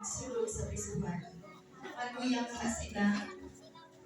Sulod sa bisuhan. Maluya ka sila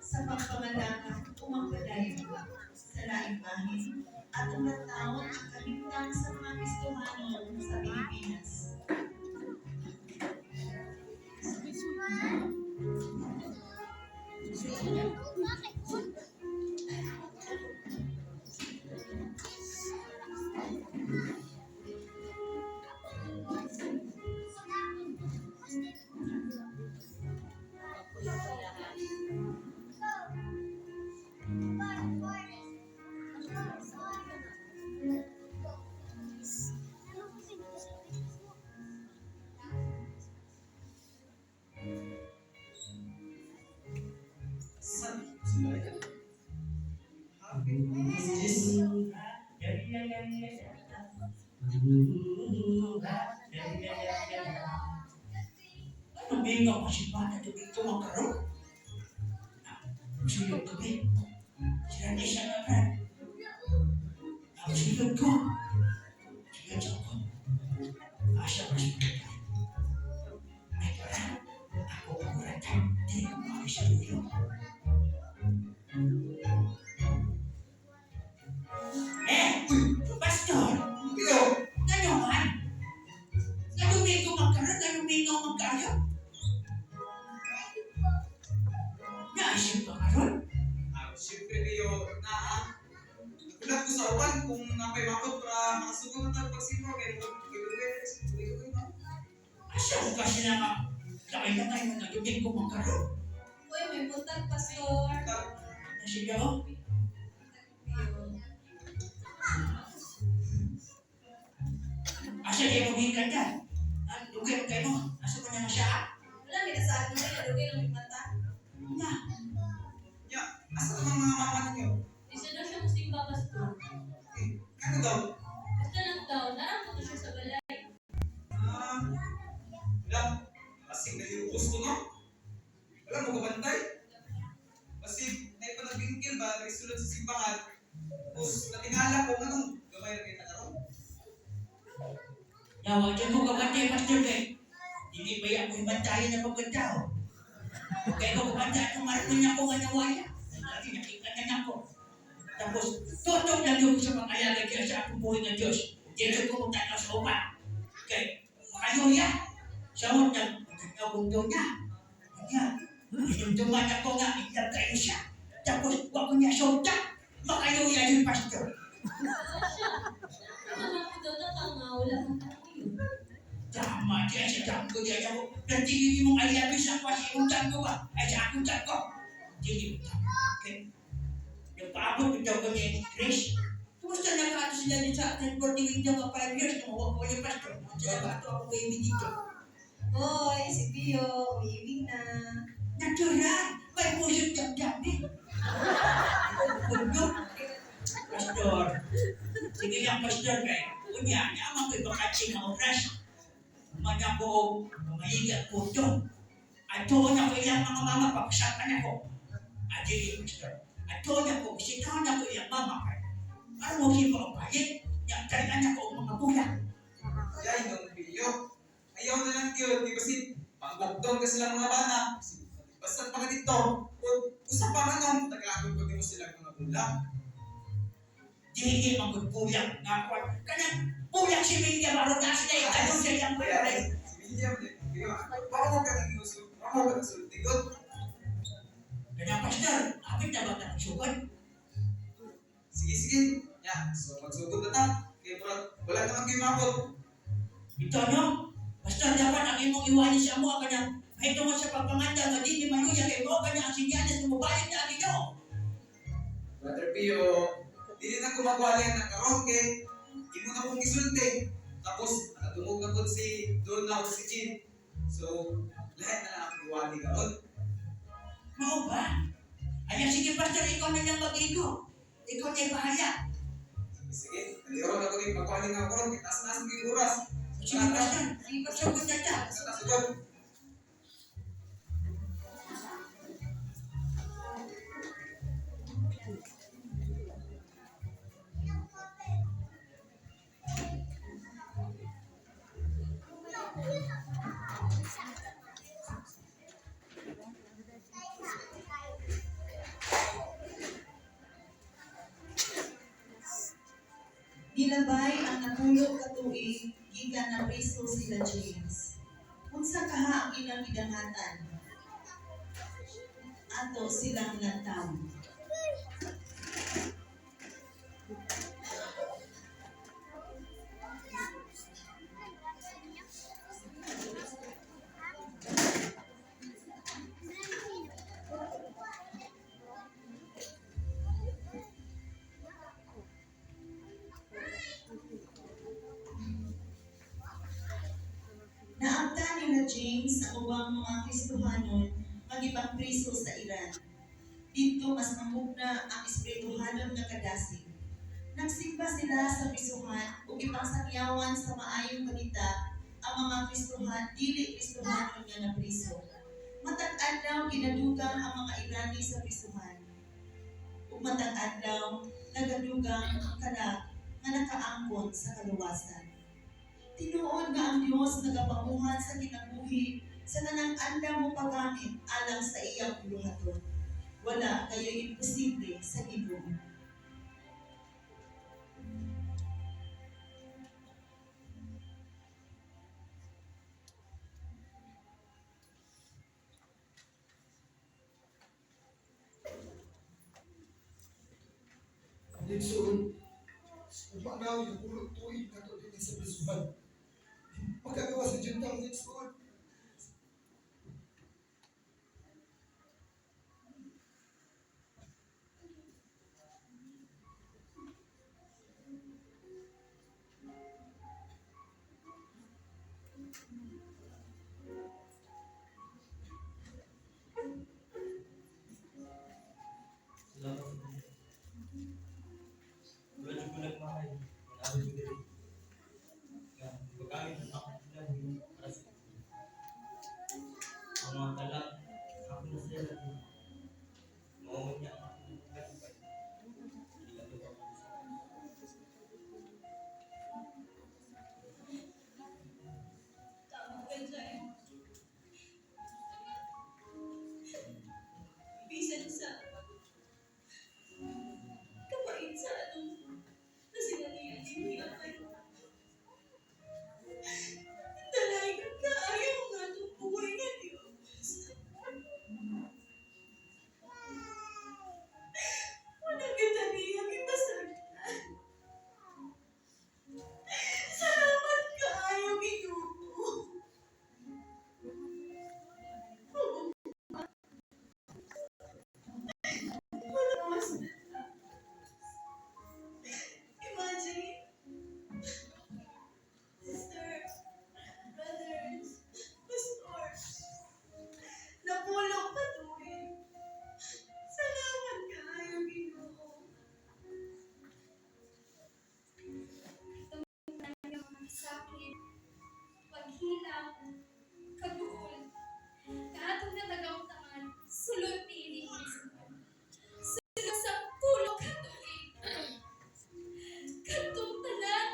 sa pagpangalangan umang padayon sa laing bahin at ang taon ang kahimtang sa mga Kristohanon sa Pilipinas. Happy Tumingaw kasi bata, tumingaw ang karoon. Sulod kami. Sila ni siya na brad. Ang sulod ko. Sulod sa ko. Asa ka sa mga. Ay, para. Ako paguratan. Di ko makisa luyo. Eh, Pastor! Iyo, Ano man? Nalumingo magkaroon, nalumingo magkayo. Naisip ka karon? ah, siyempre kayo na ah. Nagulat ko sa uwan kung napay makot para makasugod na tayo pagsimba kay dugay dugay dugay no. Asa ko kasi na nga? Lakay na kayo nalumingo magkaroon. Uy, may buntag, Pastor. Nasigaw? Oh. Asa kayo maging kanda? Ah, dugay kayo mo. Asa mo na nga siya? Ah? Wala, may nasaan mo na. Dugay lang may mata. Na, Nya, asa naman mga mama ninyo? Isa daw siya musimba, Pastor. Eh, ano daw? Basta lang daw, narampo to siya sa balay. Ah, wala. Basig naliupos ko no? Wala mo kabantay. Basig, naipanabingkil ba, nagsulod sa simbahan. Tapos natingala ko, anong gamay na kita karon? Yawa, dyan ko kabantay, Pastor kay. Hindi ba yan mo ibantayan na pagkatao? Kaya ko kabantay at umarapin niya ko nga nawaya. Kasi nakita na niya ko. Tapos, tutok na yun sa pag-alaga kaya sa akong buhay ng Diyos. Dito ko magtanaw sa upa. Kaya, makayuya. Sa mo, nagtanaw daw niya. Kanya, inumduman ako nga, inlove kayo siya. Tapos, wag ko niya sulta. Makayuya yung pastor. Oo siya. Naman ko daw na nga, wala kang tayo. Tama diyan sa dami ko diyan ako. Nandigin mong I love you sa ako sa imong dami ko ba? Ay sa akong dami ko. Dili mo tama. Okay. Nagpaabot ko daw kami, Chris. Kumusta na ka sila dito sa 1040 window ka 5 years nung huwag ko yung pastor. Sila ba ito ako baby dito? Hoy, si Pio, umiibig na. Natural! May puso't damdamin. Puno. Pastor. Sige lang, pastor. Kay unya, naman ko'y bakante nga oras. Umana ko og mahiga puto. Ato na ko ilang mga mama, pagsakan ako. Adili, pastor. Ato na ko, sitaw na ko ilang mama. Aron mo siya ang palit. Nya, talaan ako og mga bulak. Yay, nung piyo. Ayaw na lang yun, di ba si panggokdong ka silang mga bana. Basta pa ka dito, o usa pa man nung tagalog ko di mo silang mga bulak. Dili man gud bulak nga kwan. Kanang bulak si William aron na sila itanong sa iyang Kaya, balay. si William, di ba? Baka mo ka nang iusog, baka mo ka nang sultigot. Kanang pastor, apit na ba ka nagsugod? Sige, sige. Ya, so magsugod na ta. Kaya murag, wala naman kayo mabot. Ito no? Pastor, dapat ang imong iwali sa amo kanang mahitungod sa pagpanganda nga di ni maluya kay mo kanya ang sinyalas nga mobalik na ang Ginoo. Brother Pio, dili na kumagwala na karon kay imo na kong gisulti. Tapos nakadungog na pod si Donna ug si Jean. So, lahat na lang ang iwali karon. Mao ba? Anya sige pastor, ikaw na lang mag-igo. Ikaw na bahala. Sige, sige. Naliro na ko din magwali na ako karon kay taas-taas ng oras. Sige pastor, Sige, Pastor. sugod na ta. Sa sugod. Gilabay ang napulo ka tuig gikan na priso sila James. Unsa kaha ang ilang gidangatan? Ato silang lantaw. Naamta nila James ang ubang mga Kristohanon nga priso sa Iran. Didto mas namugna ang espirituhanon nga kadasig. Nagsimba sila sa prisuhan ug gipangsangyawan sa maayong balita ang mga Kristohan dili Kristohanon nga napriso. Matag adlaw ginadugang ang mga Irani sa prisuhan. Ug matag adlaw nagadugang ang kalag nga nakaangkon sa kaluwasan. Tinuod nga ang Dios nagapamuhat sa kinabuhi sa tanang andam mo paggamit alang sa iyang buluhaton. Wala kayo'y imposible sa Ginoo. Igsoon, ugma na ang napulo tuig na to dinhi sa prisuhan. Magkagawa sa junta ang igsoon. Salamat sa inyo. Wala jud ko nagmahay. Wala jud ko diri. Nga, paggamit ng akong kinabuhi para sa inyo. Ang mga talang, ako na sila natin. Mao niya ang akong kalipay. Hindi ka to ako sa Tama ka dyan. Bisan sa kapait sa atong nasinatian ni Apay. Dalay ka kaayo nga atong buhay nga Diyos. Wala kita niya ipasagdan. Salamat kaayo, Ginoo. Wala mas Imagine, sister, brothers, pastor, napulong pa tuwing. Salamat kaayo, Ginoo. Ang sakit, paghilak, kaguol, nga atong natagamtangan, sulod niini prisuhan. Sulod sa pulo ka tuig. Kadtong tanan,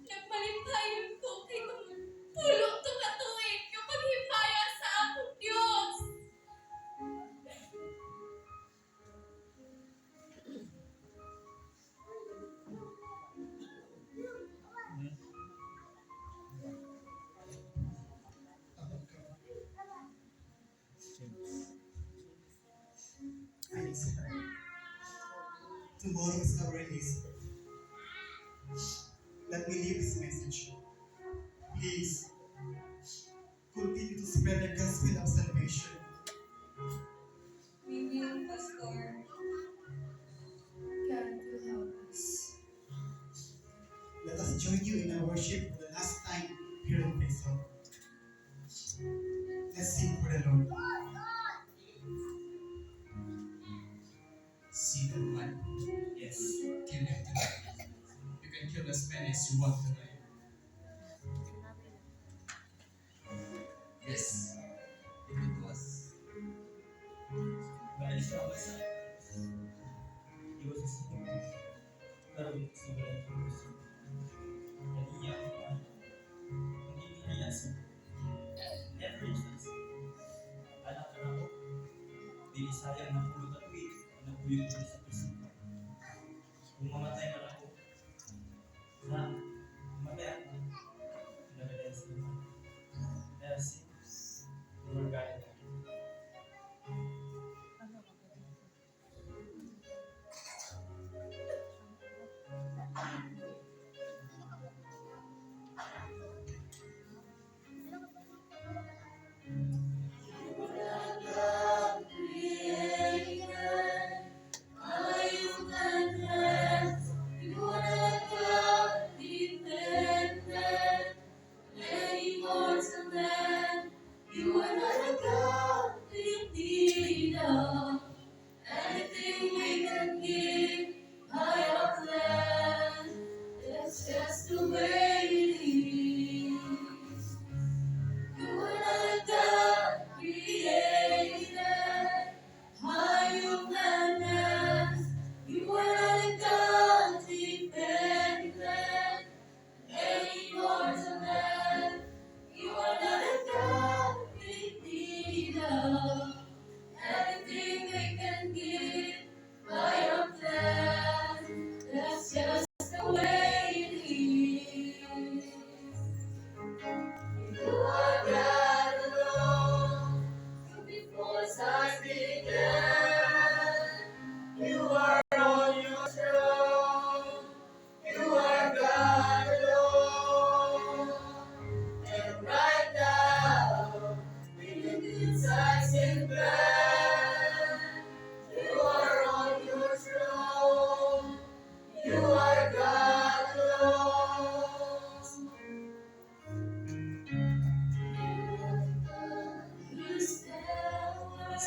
nagmalipayon ko kay tungod pulo to ka tuig nga paghimaya sa atong Dios. Tama ka. Tomorrow is our release. Let me leave this message. Please continue to spread the gospel of salvation. We will, Pastor. God will help us. Let us join you in our worship for the last time here in Quezon. Let's sing for the Lord. See that man? Yes. Kill him tonight. You can kill as many as you want tonight. Yes. If it was. Maalis na ako sa iwas sa sinyo. Karoon sa wala ng gusto. Naliya ako na. Hindi niya sa never useless. Anak ka na ako. Dili sayang na pulot at wit na puyong ko sa prison. Kung mamatay man ako, sa a God in need of anything we can give by our plan. That's just the way it is. You are not a God created by human hands. You are not a God dependent any mortal man. You are not a God in need of anything we can give by our plan. That's just the way it is. You are God alone before time began. You are on your throne. You are God alone. And right now, in the good times and bad, you are on your throne. You are God alone. Whose power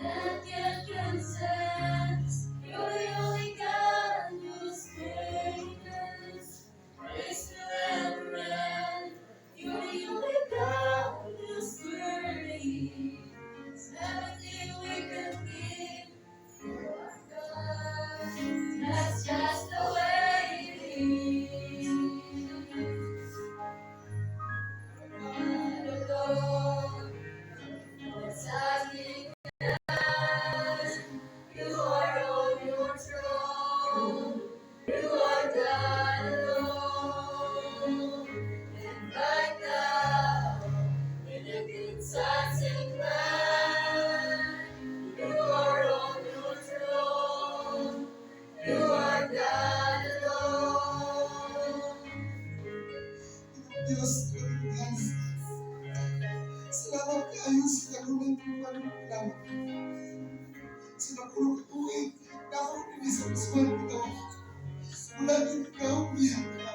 that can consent? You're the only God whose greatness is forever end. You're the only God who's worthy. It's everything we can give. You are God. That's just the way it is. God alone. You are on your throne. You are God alone. And right now, in the good times and bad, you are on your throne. You are God alone. Diyos, Panginoon, salamat kaayo sa kanunay panunang. Sa napulo ka tuig, na ako dinhi sa prisohan ito. Wala gyud ikaw biya ka.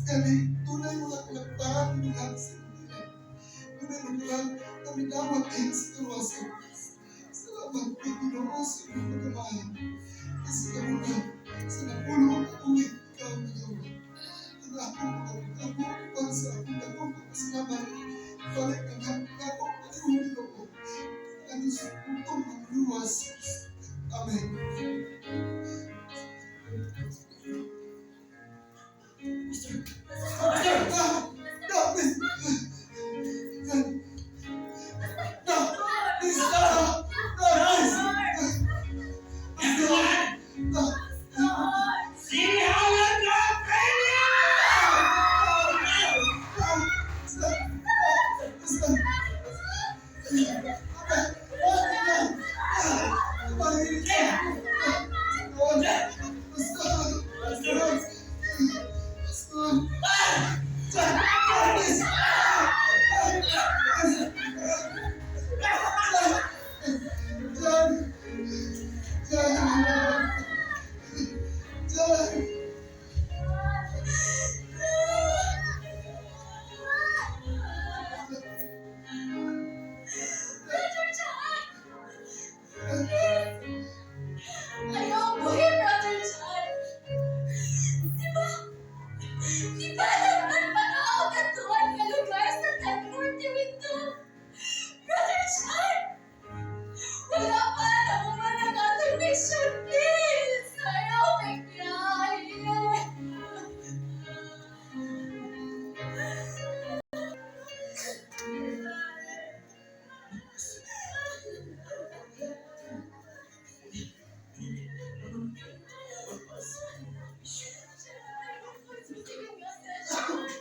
Kani, tunay mga kalagtangan nila sa inyo. Tunay mga na midawat din sa kaluwasan. Salamat kay Ginoo sa iyong pagkamaayo. Kasi kanunay, sa napulo ka tuig, ikaw nagawa. Ang akong mga uban sa akong dakong pagpasalamat, balik na nga ako kaniyong Ginoo. Ang sa putong pagluwas. Amen. Pastor! No! No, please! No! No! Please, no! No, please! Everyone! No! See how you got failure! No! Stop! John! John! John! Brother John! Please! Ayaw mo eh, Brother John! Di ba? Di ba naman patao ka tuwan ka lugar sa 1042? Brother John! Wala pa na umanang atong mission, please! Ayaw, may.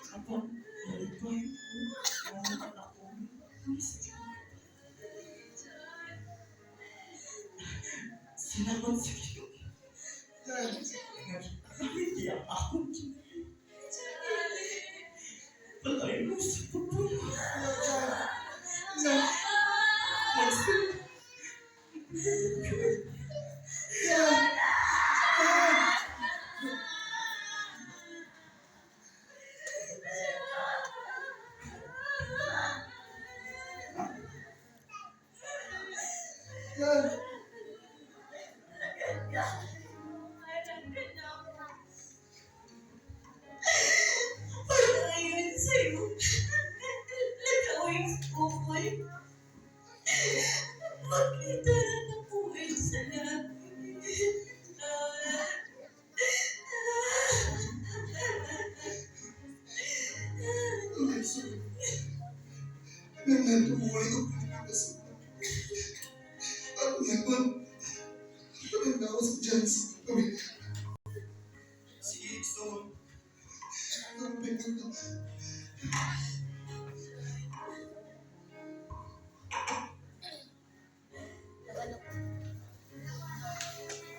Apo, nalipay ko. Ang anak ko. Salamat sa Ginoo. Hindi ako. Patay mo sa pagpungo. Pastor. Yan. Alagad ka. Alagad na ako. Wala yun sa'yo. Nagawing bukoy. Magkita na nabuhay sa langit. Lorenzo. Nanantubuhay ko Pilipinas. At ngayon, paganda ko sa Diyos sa pamilya. Sige, gusto. Ang pinag